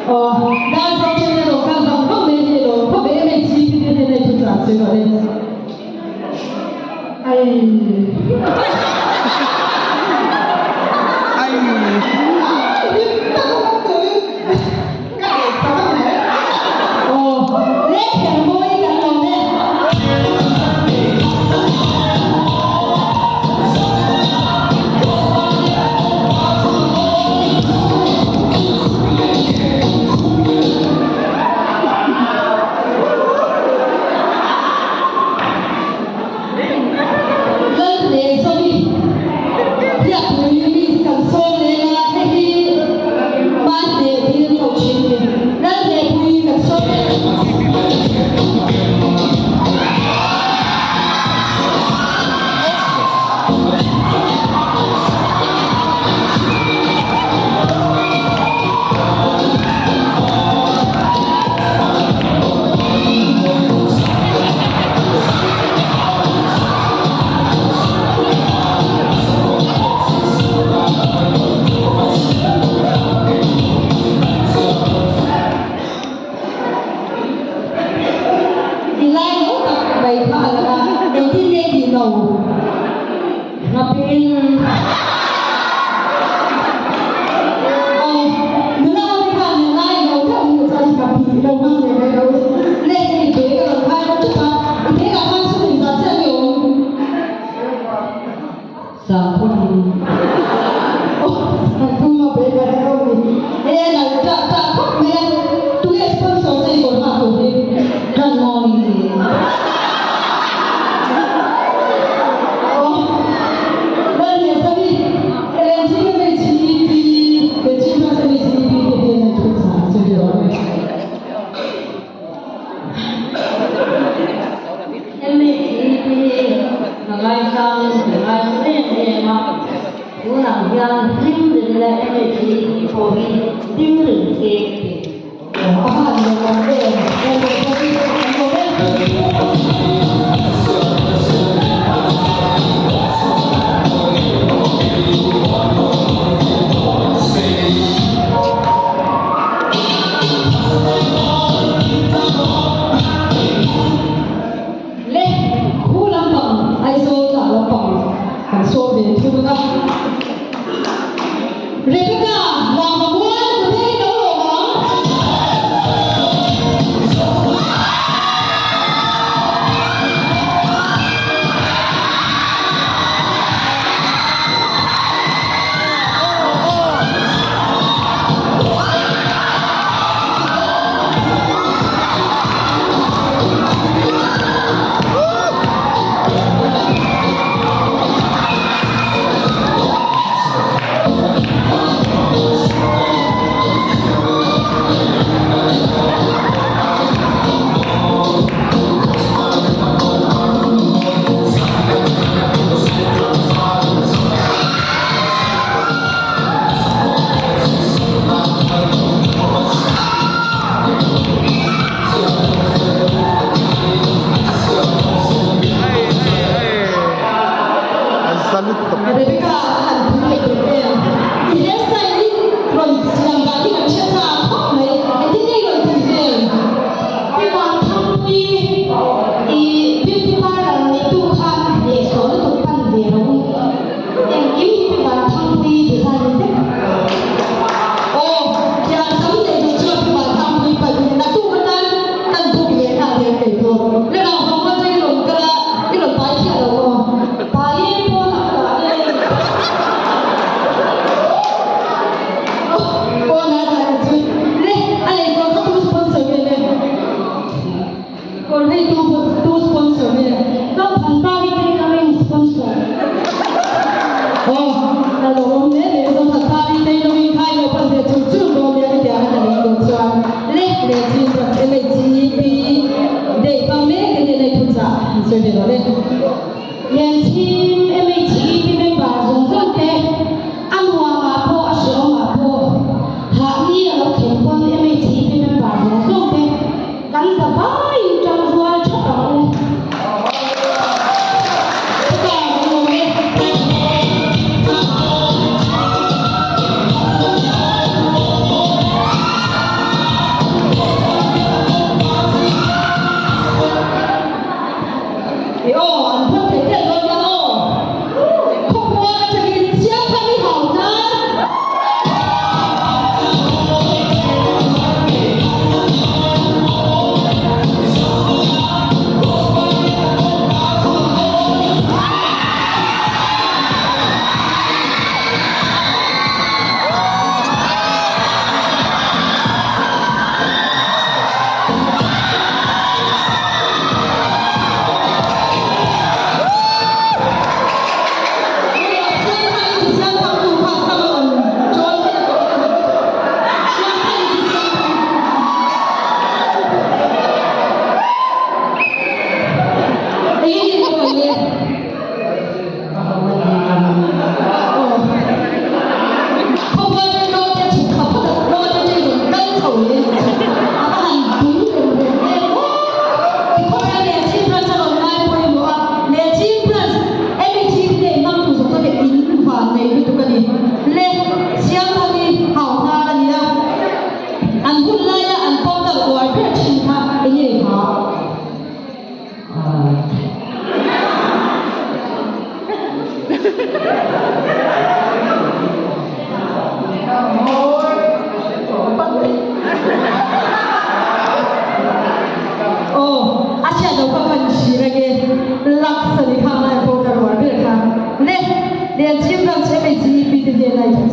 Aw, dar zo chen elo kal vang vang mai hi elo khawp MHCP te hnena i thuchah che rawh le. Ai. Ai. Hlim tak a awm turin ka ei chak a ni mai. Aw, le thiam mawi kan lawm e. Lalhlehzawmi Biakpui mi kan sawm leng a, hei hi Mahne dil ko thin a ni. Lalhlehpui kan sawm leng. I lai lo tak mai kha a lang a, engtin nge tih no? Ngapin. Aw, nula ho te khan i lai lo deuh hmuh chuan ngapih lo hmang ve mai lo. Le hei bag a rawn khai rawt ṭup a, i bag ah khan sum engzah chiah nge awm? Sangphum. Aw, sangphum a bag ah hian awm ni. E nal ṭah ṭah khawp mai a, tunge sponsor che i kawr hak tur hi? Ranmawii. MHEP hi ka ngaisangin ka ngaihlu em em a, tunah hian hlim reng leh MHEP pawh hi ding reng se ka ti. Le khu lampang Aizawl tah lampang kan sawm ve thung a. Rebecca, Rangva mual ku thei lo lawm ang.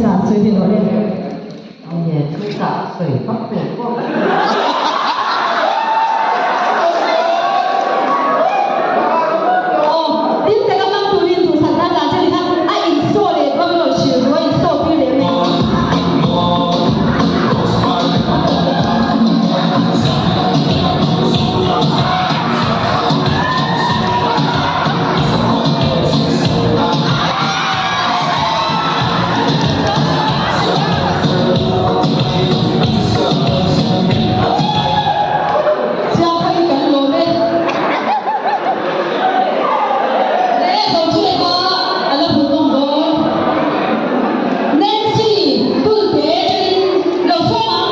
Thuchah sawi ve rawh le. Enge thuchah sawi vak tur pawh. Aw, tin taka hmang turin duhsak nan lah che ni kha a insaw leh rawng rawn hrilh ru a insaw tir leh mai. Chiang kha i kan lawm e. Le zo chu leh kha a la hmuh nawm dawn. Nancy, Tulte tangin lo sawm ang.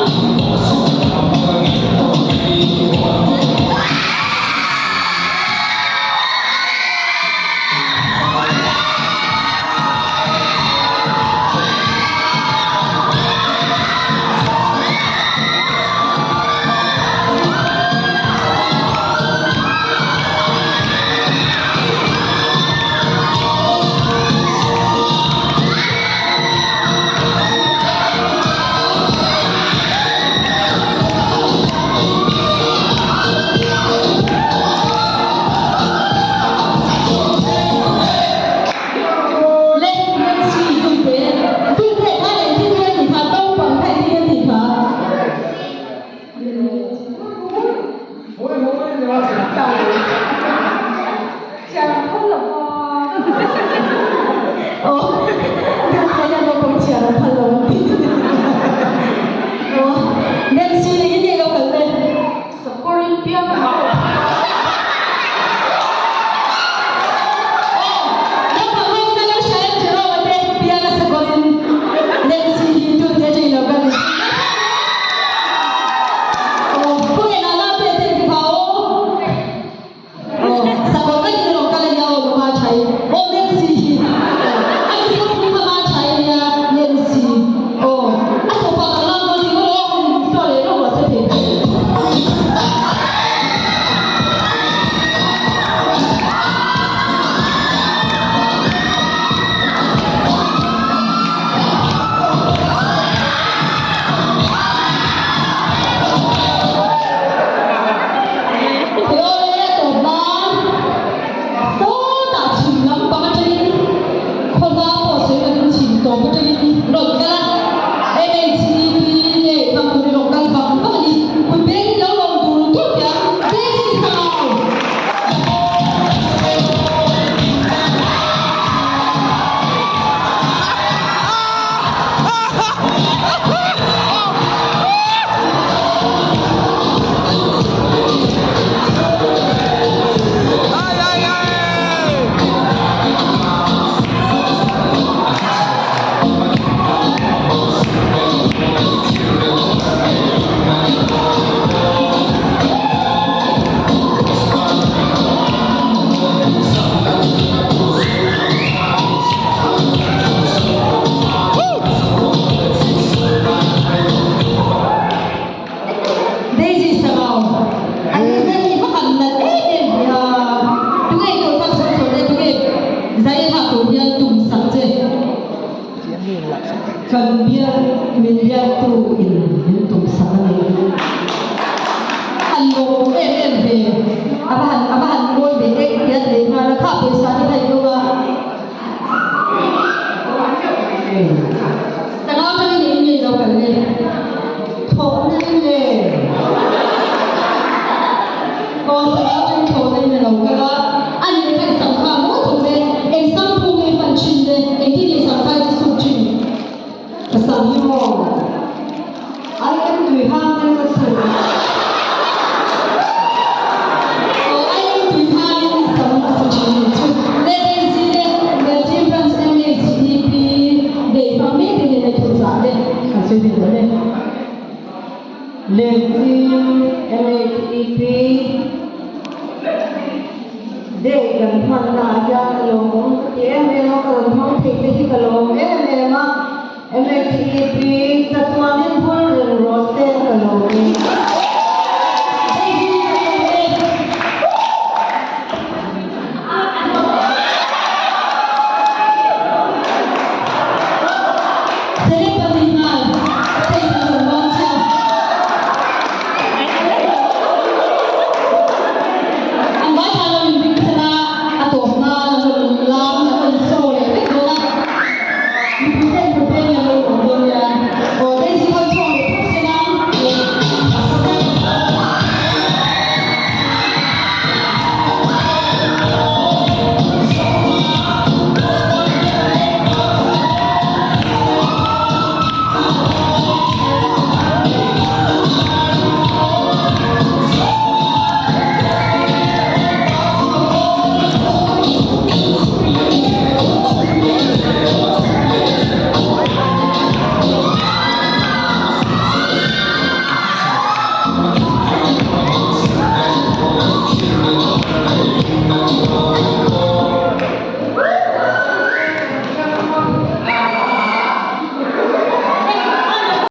Le Nancy Tulte, Tulte khan engtin nge a tih kha, naupang kha engtin nge a tih kha? Aw, Tulte hian naupang chhiar an phal lo an ti. Aw, Nancy nih in nge lo kal le? Sakawrin piang a hau. Aw, naupang ho in a lo hria em Jerome a te piang a sakawrin Nancy hi tute atangin lo kal ni. Aw, pu Ena nau te te ti kha aw. Aw, sakawr vekin a lo kal a nia aw ka ma tha i. Aw Nancy hi a mi kha pu kha ma tha i nia Nancy. Aw, a tawpah ka lak dawn tih maw aw min saw leh rawh rawh se thei thei. Awle tawp nan sawtah chhim lampang atangin khawhla pawh sawi lovin chhim tawp atangin rawn kal a, MHCP nge hmang turin rawn kal vang vang a ni. Kut bengin lo lawm tur tur teh ang, Daisy Sangau! Daisy Sangau, An zai hi va han nalh em em ve a, tunge i tawh tak sawi sawi le tunge zai a hah tur hian tum sak che. Kan biak min biaktu in min tum sak a ni. Han lawm em em ve, a va han a va han mawi ve ek tiat leh nghal a, kha pawisa te kha i lo a. Sangau atangin ei ngei lo kan le. Thawhna in le. Aw sangau atangin thawhna in a lo kal a, a ni kha i sam kha maw thawk le, eng sam phu nge i hman thin le, engtin nge i sam kha i ti suk thin? Ka sam hi maw? Ai em tui hang in ka suk. Aw ai em tui hang in sam a su thin ni chu. Le Daisy te Delhi Branch MHEP Day hmang mek te hian a thu chah te kan sawi ve dawn e. Delhi MHEP Day kan hmanna ah hian lawmawm ka ti em em a, ka rawn hmang thei te hi ka lawm em em a. MHEP chatuanin vul reng rawh se ka lo ni. Hei hi ka lo e. chuan.